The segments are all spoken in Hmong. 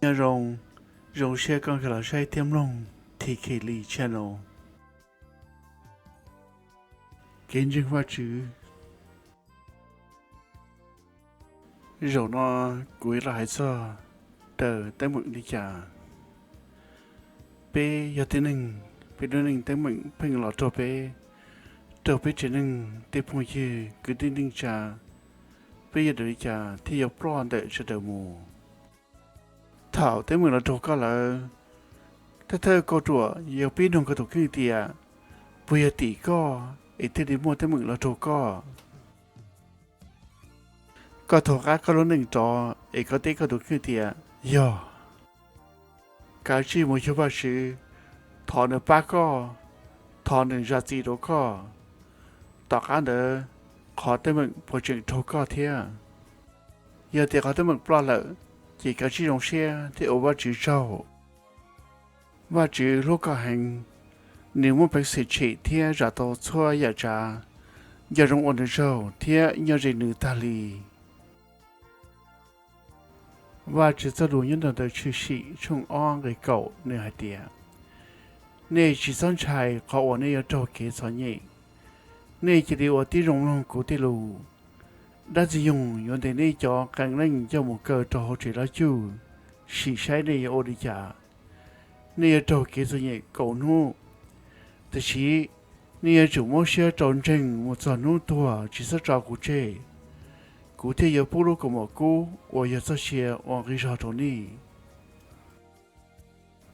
Nyob zoo, zoo siab koj nkag los saib thiab mloog T K Lee Channel. Kev ntseeg Vajtswv. Zaum no kuv yuav los hais txog daws teeb meem li cas. Peb yog tib neeg, peb lub neej teeb meem pheej los raug peb, raug peb tsev neeg tej phooj ywg kwv tij neej tsa, peb yuav daws li cas thiaj yuav ploj ntawm sawv daws mus. Thaum teeb meem los raug koj lawm, thawj thawj kauj ruam yog pib nug koj tus kheej tias puas yog tim koj es thiaj li muaj teeb meem los raug koj. Koj thov qab koj lub neej rov es koj teb koj tus kheej tias yog. Kav tsij mus yug Vajtswv, thov nws pab koj, thov nws zam txim rau koj. Tom qab ntawd qhov teeb meem puas tseem raug koj thiab? Yog tias qhov teeb meem ploj lawm, ces kav tsij zoo siab thiab ua Vajtswv tsaug. Vajtswv hlub koj heev, nws muaj peev xwm tshem thiab zam tau txhua yam tsav, nco zoo ua nws tsaug thiab nyob ze nws tag li. Vajtswv txoj lus nyob rau ntawm Tshwm Sim tshooj ob nqe kaum nws hais tias, nej tsis txhob ntshai qhov uas nej yuav raug kev txom nyem, nej cia li ua tib zoo mloog kuv tej lus. Dab Ntxwg Nyoog yuav ntes nej cov qee leej coj mus kaw rau hauv tsev loj cuj, sim saib nej yuav ua li cas. Nej yuav raug kev txom nyem kaum hnub, tiam sis nej yuav tsum muab siab rau ntseeg mus txog hnub tuag tsis txhob tso kuv tseg. Kuv thiaj yuav pub lub kaus mom kub uas yog txoj sia ua nqi zog rau nej.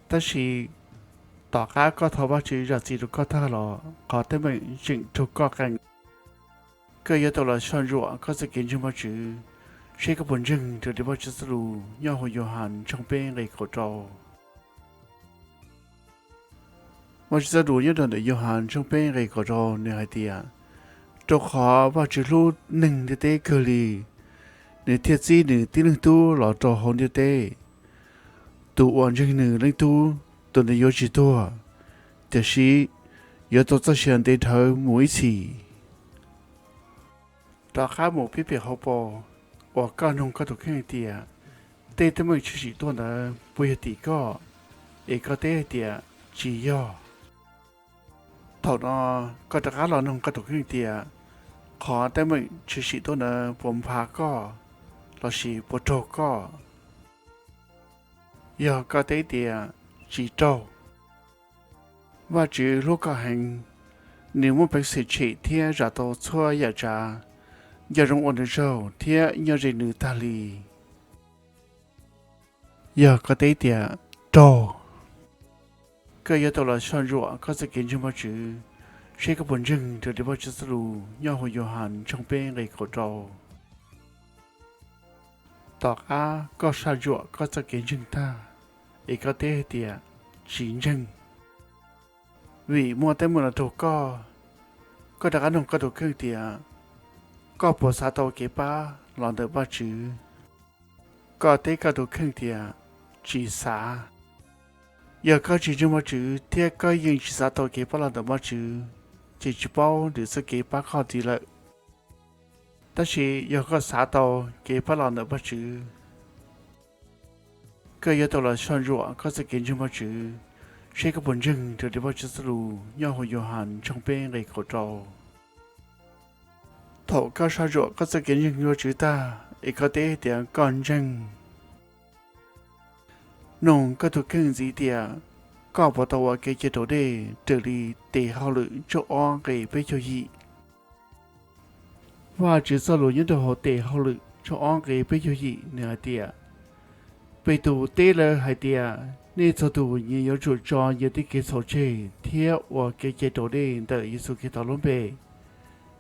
Tab sis tom qab koj thov Vajtswv zam txim rau koj tag los qhov teeb meem tseem raug koj qee. Koj yuav tau los soj ntsuam koj txoj kev ntseeg Vajtswv, seb koj puas ntseeg raws li Vajtswv txoj lus nyob hauv Yauhas tshooj peb nqe kaum rau. Vajtswv txoj lus nyob rau ntawm Yauhas tshooj peb nqe kaum rau nws hais tias, rau qhov Vajtswv hlub neeg ntiaj teb kawg li, nws thiaj txib nws tib leeg tub los rau hauv ntiaj teb. Tus uas ntseeg nws leej tub, tus ntawd yuav tsis tuag, tiam sis yuav tau txoj sia ntev dhawv mus ib txhis. Rov qab mus pib pem hauv paus uas koj nug koj tus kheej tias tej teeb meem tshwm sim tuaj ntawd puas yog tim koj, es koj teb hais tias tsis yog. Thaum no koj rov qab los nug koj tus kheej tias qhov teeb meem tshwm sim tuaj ntawd puas nphav koj lossis puas raug koj. Yog koj teb tias tsis raug, Vajtswv hlub koj heev, nws muaj peev xwm tshem thiab zam tau txhua yam tsav, nco zoo ua nws tsaug thiab nyob ze nws tag li. Yog koj teb tias raug, koj yuav tau los soj ntsuam koj txoj kev ntseeg Vajtswv, seb koj puas ntseeg raws li Vajtswv txoj lus nyob hauv Yauhas tshooj peb nqe kaum rau. Tom qab koj soj ntsuam koj txoj kev ntseeg tag, es koj teb hais tias tsis ntseeg, vim muaj teeb meem los raug koj, koj rov qab nug koj tus kheej tias koj puas xav tau kev pab los ntawm Vajtswv. Koj teb koj tus kheej tias tsis xav. Yog koj tsis ntseeg Vajtswv thiab koj yeej tsis xav tau kev pab los ntawm Vajtswv, ces tsis paub nws txoj kev pab koj ntxiv lawm. Tab sis yog koj xav tau kev pab los ntawm Vajtswv, koj yuav tau los soj ntsuam koj txoj kev ntseeg Vajtswv, seb koj puas ntseeg raws li Vajtswv txoj lus nyob hauv Yauhas tshooj peb nqe kaum rau. Thaum koj soj ntsuam koj txoj kev ntseeg Vajtswv tag, es koj teb tias koj ntseeg, nug koj tus kheej ntxiv tias koj puas tau ua kev cai raus dej raws li Tes Hauj Lwm tshooj ob nqe peb caug yim. Vajtswv txoj lus nyob rau hauv Tes Hauj Lwm tshooj ob nqe peb caug yim nws hais tias, Petus teb lawv hais tias, nej txhua tus nyias yuav tsum tso nyias tej kev txhaum tseg thiab ua kev cai raus dej ntawm Yexus Khetos lub npe,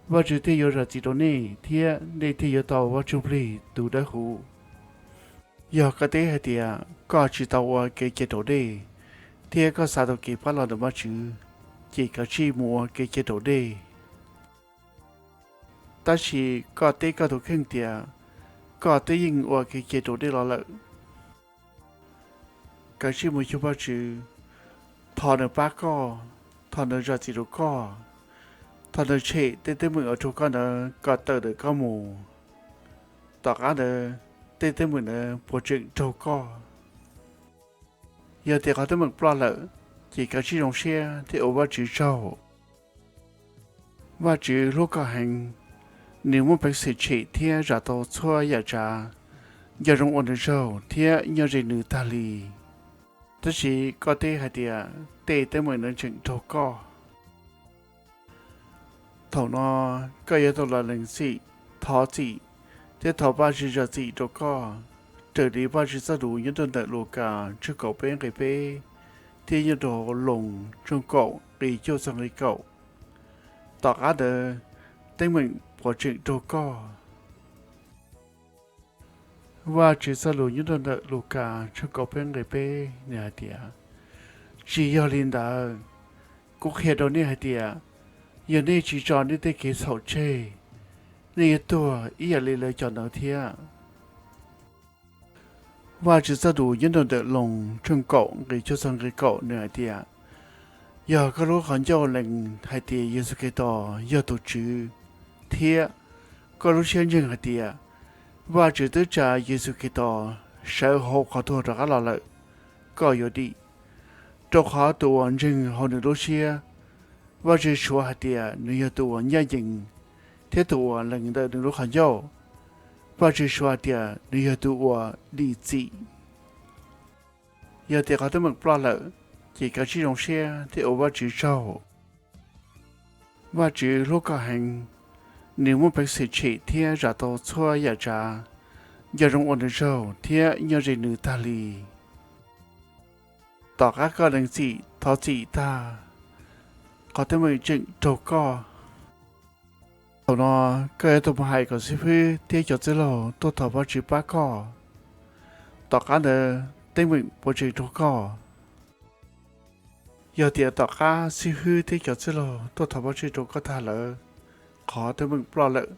Vajtswv thiaj yuav zam txim rau nej thiab nej thiaj yuav tau Vaj Ntsuj Plig tus Dawb Huv. Yog koj teb hais tias koj tsis tau ua kev cai raus dej, thiab koj xav tau kev pab los ntawm Vajtswv, ces kav tsij mus ua kev cai raus dej. Tab sis koj teb koj tus kheej tias koj twb yeej ua kev cai raus dej los lawm, kav tsij mus yug Vajtswv, thov nws pab koj, thov nws zam txim rau koj, thov nws tshem tej teeb meem uas raug koj ntawd kom tawm ntawm koj mus. Tom qab ntawd tej teeb meem ntawd puas tseem raug koj? Yog tias qhov teeb meem ploj lawm, ces koj tsij zoo siab thiab ua Vajtswv tsaug. Vajtswv hlub koj heev, nws muaj peev xwm tshem thiab zam tau txhua yam tsav, nco zoo ua nws tsaug thiab nyob ze nws tag li. Tab sis koj teb hais tias tej teeb meem ntawd tseem raug koj. Thaum no koj yuav tau los lees txim, thov txim, thiab thov Vajtswv zam txim rau koj, raws li Vajtswv txoj lus nyob rau ntawm Lukas tshooj kaum peb nqe peb, thiab nyob rau Loos tshooj kaum nqe cuaj txog nqe kaum. Tom qab ntawd, teeb meem puas tseem raug koj? Vajtswv txoj lus nyob rau ntawm Lukas tshooj kaum peb nqe peb nws hais tias, tsis yog li ntawd. Kuv qhia rau nej hais tias, yog nej tsis tso nej tej kev txhaum tseg, nej yuav tuag ib yam li lawv cov ntawd thiab. Vajtswv txoj lus nyob rau ntawm Loos tshooj kaum nqe cuaj txog nqe kaum nws hais tias, yog koj lub qhov ncauj lees hais tias Yexus Khetos yog tus Tswv, thiab koj lub siab ntseeg hais tias Vajtswv twb tsa Yexus Khetos sawv hauv qhov tuag rov qab los lawm, koj yuav dim. Rau qhov tus uas ntseeg hauv nws lub siab, Vajtswv suav hais tias nws yog tus uas ncaj ncees, thiab tus uas lees ntawm nws lub qhov ncauj, Vajtswv suav hais tias nws yog tus uas dim txim. Yog tias qhov teeb meem ploj lawm, ces koj tsij zoo siab thiab ua Vajtswv tsaug. Vajtswv hlub koj heev, nws muaj peev xwm tshem thiab zam tau txhua yam tsav, nco zoo ua nws tsaug thiab nyob ze nws tag li. Tom qab koj lees txim thov txim tag, qhov teeb meem tseem raug koj. Thaum no koj yuav tau mus hais kom xib fwb thiab cov txwj laug tuaj thov Vajtswv pab koj. Tom qab ntawd teeb meem puas tseem raug koj? Yog tias tom qab xib fwb thiab cov txwj laug tuaj thov Vajtswv rau koj tag lawm, qhov teeb meem ploj lawm,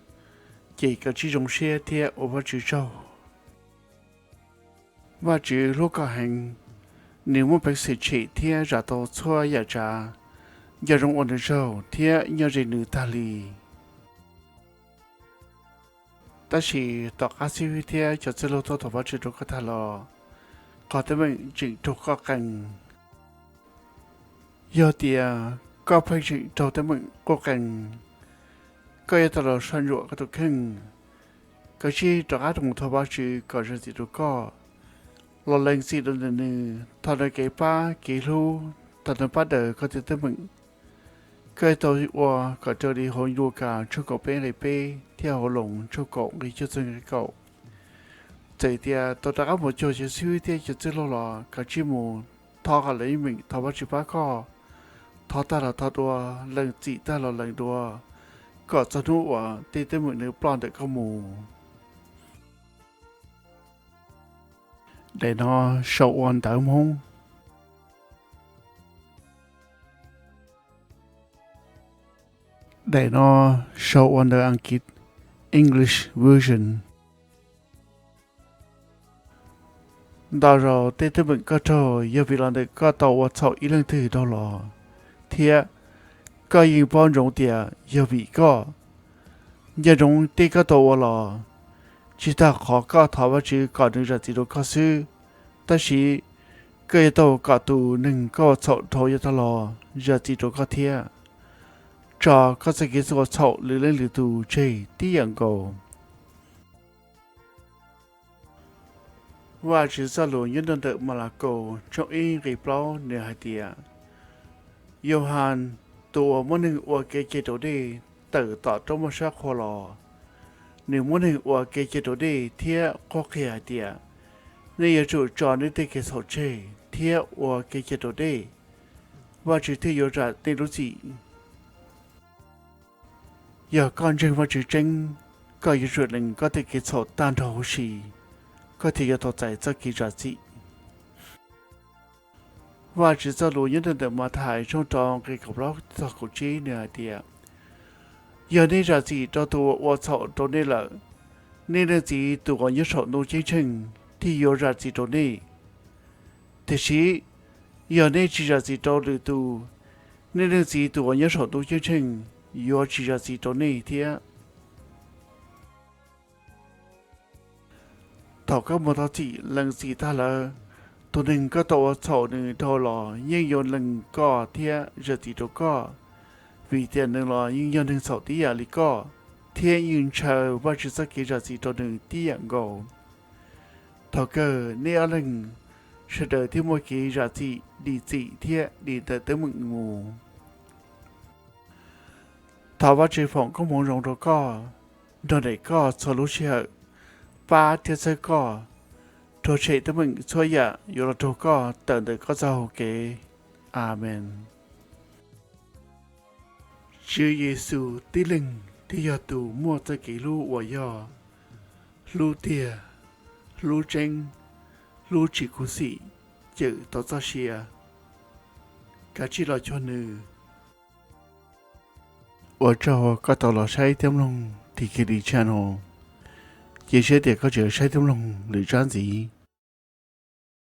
ces koj tsij zoo siab thiab ua Vajtswv tsaug. Vajtswv hlub koj heev, nws muaj peev xwm tshem thiab zam tau txhua yam tsav, nco zoo ua nws tsaug thiab nyob ze nws tag li. Tab sis tom qab xib fwb thiab cov txwj laug tuaj thov Vajtswv rau koj tag los, qhov teeb meem tseem raug koj qee. Yog tias koj pheej tseem raug teeb meem quaj qees, koj yuav tau los soj ntsuam koj tus kheej, koj tsij rov qab mus thov Vajtswv kom zam txim rau koj, los lees txim rau ntawm nws, thov nws kev pab kev hlub, thov nws pab daws koj tej teeb meem. Koj yuav tau ua kom raws li hauv Lukas tshooj kaum peb nqe peb thiab hauv Loos tshooj kaum nqe cuaj txog nqe kaum. Txawm tias tau rov qab mus cuag cov xib fwb thiab cov txwj laug los koj tsij mus thov kom lawv yeej meem thov Vajtswv pab koj, thov tag los thov dua, lees txim tag los lees dua, kom txog hnub uas tej teeb meem nws ploj ntawm koj mus. Daim no sau ua ntawv Hmoob. Daim no sau ua ntawv Askiv, English version. Ntau zaus tej teeb meem koj raug yog vim los ntawm koj tau ua txhaum ib leej twg dhau los, thiab koj yeej paub ntsoov tias yog vim koj. Nco ntsoov tej koj tau ua los, tsis tas qhov koj thov Vajtswv kom nws zam txim rau koj xwb, tab sis koj yuav tau kom tus neeg koj ua txhaum dhau yav tag los zam txim rau koj thiab, tso koj txoj kev ua txhaum lwm leej lwm tus tseg tib yam nkaus. Vajtswv txoj lus nyob rau ntawm Malakaus tshooj ib nqe plaub nws hais tias, Yauhas, tus uas muab neeg ua kev cai raus dej tawm tom roob muaj sab qhua los, nws muab neeg ua kev cai raus dej thiab qhuab qhia hais tias, nej yuav tsum tso nej tej kev txhaum tseg thiab ua kev cai raus dej, Vajtswv thiaj yuav zam nej lub txim. Yog koj ntseeg Vajtswv tseeb, koj yuav tsum lees koj tej kev txhaum tag nrho huv si, koj thiaj yuav tau txais txoj kev zam txim. Vajtswv txoj lus nyob rau ntawm Mathais tshooj rau nqe kaum plaub txog kaum tsib nws hais tias, yog nej zam txim rau tus uas ua txhaum rau nej lawm, nej Leej Txiv tus uas nyob saum ntuj ceeb tsheej thiaj yuav zam txim rau nej. Tiam sis yog nej tsis zam txim rau lwm tus, nej Leej Txiv tus uas nyob saum ntuj ceeb tsheej yuav tsis zam txim rau nej thiab. Thaum koj mus thov txim lees txim tag lawm, Tus neeg koj tau ua txhaum nws dhau los yeej yuav lees koj thiab zam txim rau koj, vim tias nws los yeej yog neeg txhaum tib yam li koj, thiab yeej ntshaw Vajtswv txoj kev zam txim rau nws tib yam nkaus. Thaum kawg nej ob leeg sawv daws thiaj muaj kev zam txim, dim txim thiab dim ntawm teeb meem mus. Thov Vajtswv foom koob hmoov zoo rau koj, nrog nraim koj txhua lub sij hawm, pab thiab txhawb koj, rhuav tshem teeb meem txhua yam yuav los raug koj tawm ntawm koj txoj hau kev. Amees. Tswv Yexus tib leeg thiaj yog tus muaj txoj kev hlub uas yog hlub tiag, hlub tseeb, hlub tsis khuv xim, cawm tau txoj sia. Kav tsij los cuag nws. Ua tsaug koj tau los saib thiab mloog T K D Channel. Cia siab tias koj tseem saib thiab mloog lwm tsab ntxiv.